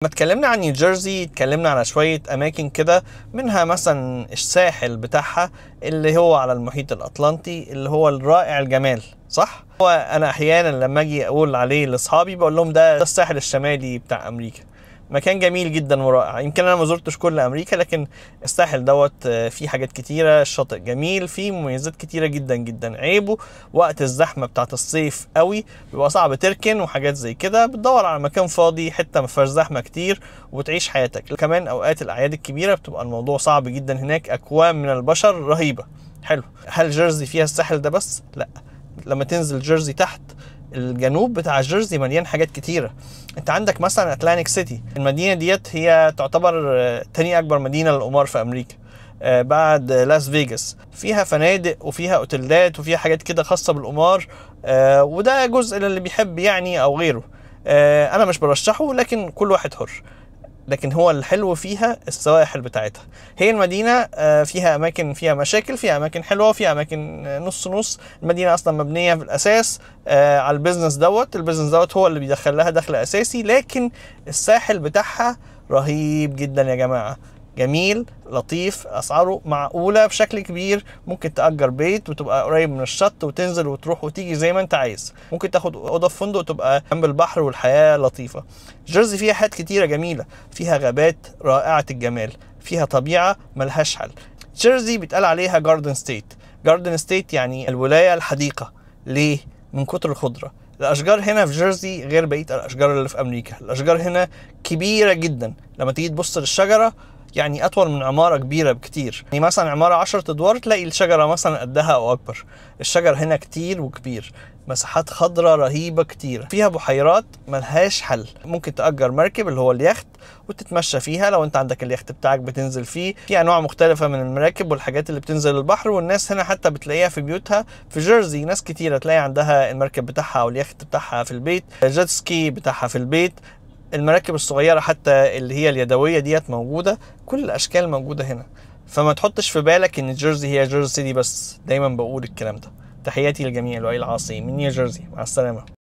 ما اتكلمنا عن نيوجيرسي، اتكلمنا على شوية أماكن كده، منها مثلا الساحل بتاعها اللي هو على المحيط الأطلنطي اللي هو الرائع الجمال، صح؟ هو أنا أحيانا لما أجي أقول عليه لأصحابي بقول لهم ده الساحل الشمالي بتاع أمريكا، مكان جميل جدا ورائع. يمكن انا ما زرتش كل امريكا، لكن الساحل دوت فيه حاجات كتيرة، الشاطئ جميل، فيه مميزات كتيرة جدا جدا. عيبه وقت الزحمة بتاعت الصيف قوي بيبقى صعب تركن وحاجات زي كده، بتدور على مكان فاضي، حتة ما فيهاش زحمة كتير وتعيش حياتك. كمان اوقات الاعياد الكبيرة بتبقى الموضوع صعب جدا هناك، اكوام من البشر رهيبة. حلو، هل جيرزي فيها الساحل ده بس؟ لا، لما تنزل جيرزي تحت الجنوب بتاع جيرزي مليان حاجات كتيرة. انت عندك مثلا اتلانتيك سيتي، المدينة ديت هي تعتبر تاني اكبر مدينة للقمار في امريكا بعد لاس فيجاس. فيها فنادق وفيها اوتيلات وفيها حاجات كده خاصة بالقمار، وده جزء للي بيحب يعني او غيره. انا مش برشحه، لكن كل واحد حر. لكن هو الحلو فيها السواحل بتاعتها. هي المدينة فيها أماكن فيها مشاكل، فيها أماكن حلوة، فيها أماكن نص نص. المدينة أصلا مبنية في الأساس على ال business دوت، ال business دوت هو اللي بيدخل لها دخل أساسي، لكن الساحل بتاعها رهيب جدا يا جماعة، جميل لطيف، أسعاره معقولة بشكل كبير. ممكن تأجر بيت وتبقى قريب من الشط وتنزل وتروح وتيجي زي ما انت عايز، ممكن تاخد أوضة في فندق وتبقى جنب البحر والحياة لطيفة. جيرزي فيها حاجات كتيرة جميلة، فيها غابات رائعة الجمال، فيها طبيعة ملهاش حل. جيرزي بيتقال عليها Garden State، Garden State يعني الولاية الحديقة. ليه؟ من كتر الخضرة. الأشجار هنا في جيرزي غير بقية الأشجار اللي في أمريكا، الأشجار هنا كبيرة جدا، لما تيجي تبص للشجرة يعني أطول من عمارة كبيرة بكتير. يعني مثلا عمارة 10 أدوار تلاقي الشجرة مثلا قدها أو أكبر. الشجر هنا كتير وكبير، مساحات خضراء رهيبة كتير، فيها بحيرات ملهاش حل. ممكن تأجر مركب اللي هو اليخت وتتمشى فيها، لو انت عندك اليخت بتاعك بتنزل فيه. في انواع مختلفة من المراكب والحاجات اللي بتنزل البحر، والناس هنا حتى بتلاقيها في بيوتها في جيرزي. ناس كتيرة تلاقي عندها المركب بتاعها او اليخت بتاعها في البيت، jet ski بتاعها في البيت، المراكب الصغيرة حتى اللي هي اليدوية ديت موجودة، كل الأشكال موجودة هنا. فما تحطش في بالك إن جيرزي هي جيرزي سيتي بس، دايما بقول الكلام ده. تحياتي للجميع، لؤي العاصي من نيوجيرسي، مع السلامة.